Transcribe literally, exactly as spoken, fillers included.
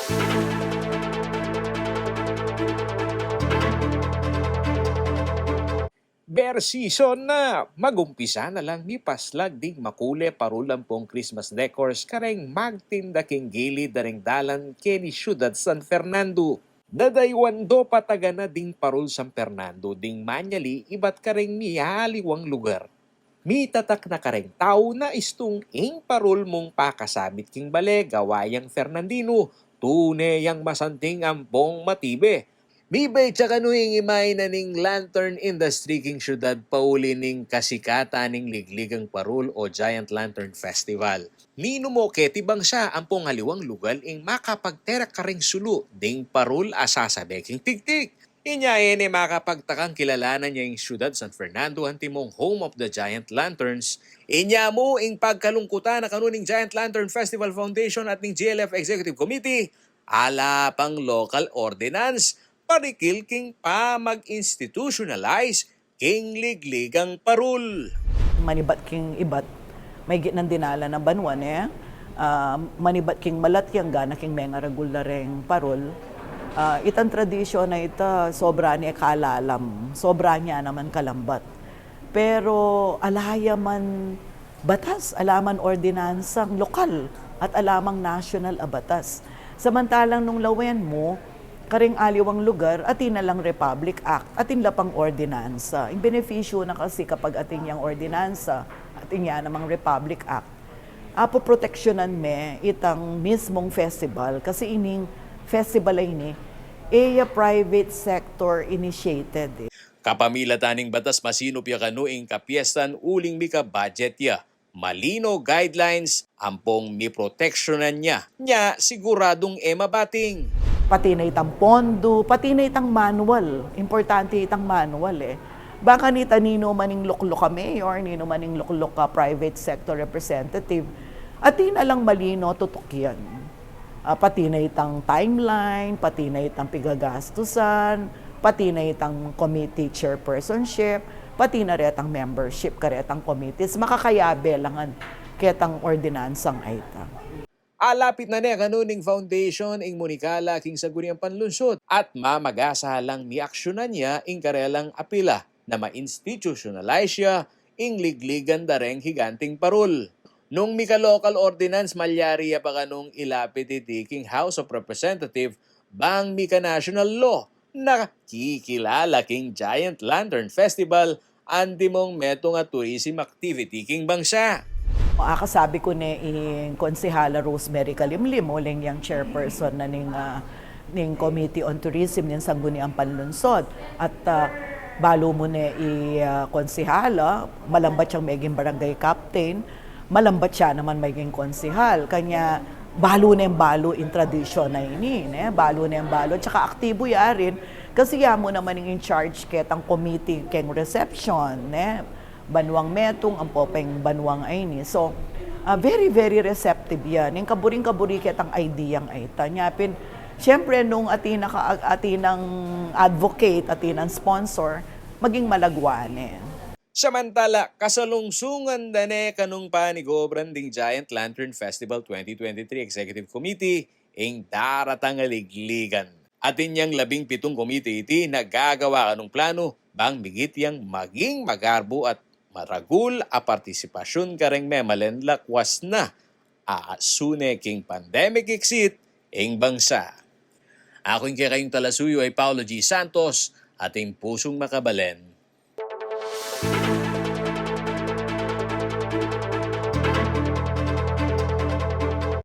Beer season na! Mag-umpisa na lang mipaslag ding makule parul ampong Christmas decors kareng magtinda king gilid da reng dalan keni Syudad San Fernando. Dadaywan do pa taga na ding parul San Fernando ding manyali ibat kareng mialiwang lugar. Mitatak na kareng tau na istung ing parul mung pakasabit king bale gawa yang Fernandino, tune yang masanting ampong matibe. Mibait ya kanu ing imahe na ning lantern industry king syudad pauli ning kasikatan ning liglig a parul o Giant Lantern Festival. Ninu mo keti bang siya ampong aliwang lugal ing makapagterak kareng sulu ding parul a sasabe king tiktik? Inya e ne makapagtakang kilalanan ya ing Syudad San Fernando antimong home of the Giant Lanterns. Inya mu ing pagkalungkutan na kanu ning Giant Lantern Festival Foundation at ning G L F Executive Committee, ala pang local ordinance parikil king pamag-institutionalize king liglig a parul. Manibat king ibat, maigit nang dinalan a banua ne, ah, manibat king malatya, anggana king mengaragul da reng parul. Ah, itang tradisyon a ita, sobra ne kalalam, sobra ne naman kalambat. Pero ala ya man batas, ala man ordinansang lokal, at ala mang nasyonal a batas. Samantalang nung lawen mu, kareng aliwang lugar, atin na lang Republic Act, atin la pang ordinansa. Ing benepisyu na kasi kapag atin yang ordinansa, atin ya namang Republic Act, apu proteksyonan me itang mismung festival, kasi ining festival a ini, e ya private sector initiated, eh. Kapamilatan ning batas, masinup ya kanu ing kapiestan uling mika-budget ya. Malino guidelines ampong miproteksyonan ya. Nya, siguradung e mabating. Pati na itang pondo, pati na itang manual. Importante itang manual, eh. Baka nita ninu man ing lukluk a mayor, ninu man ing lukluk a private sector representative, atin na lang malino tutukian. Ah, pati na itang timeline, pati na itang pigagastusan, pati na itang committee chairpersonship, pati na retang membership karetang committees, makakayabe la ngan ketang ordinansang a ita. Alapit na ne kanu ning foundation ing munikala king Sangguniang Panlunsod at mamagasa lang miaksyonan ya ing karelang apila na ma-institutionalize ya ing ligligan da reng higanting parul. Nung mika-local ordinance, malyari ya pa kanung ilapit iti king House of Representative bang mika-national law na kikilala king Giant Lantern Festival antimong metung a tourism activity king bangsa. Akasabi ku ne ing Konsehala Rosemary Kalimlim, uling yang chairperson na ning, ah, ning Committee on Tourism ning Sangguniang Panlunsod. At, ah, balu mu ne i, ah, konsehala, malambat yang meging barangay captain, malambat ya naman meging konsehal. Kanya, balu neng balu ing tradisyon a ini, ne? Balu neng balu. At saka aktibo ya rin, kasi ya mu naman ing in charge ketang committee keng reception, ne? Banuang metung, ampo pa ing banuang a ini. So, ah, very, very receptive ya. Ning kaburing-kaburi ketang idea a ita. Nya pin, siyempre, nung atin a ka-, atin a advocate, atin a sponsor, maging malagwa ne. Samantala, kasalungsungan da ne kanung panigobran ding Giant Lantern Festival twenty twenty-three Executive Committee ing daratang a ligligan. Atin yang labing pitung komite iti na gagawa kanung planu bang migit yang maging magarbu at maragul a partisipasyun kareng memalen lakwas na a asune king pandemic exit ing bangsa. Aku ing kekayung talasuyu ay Paulo G. Santos, ating pusung makabalen.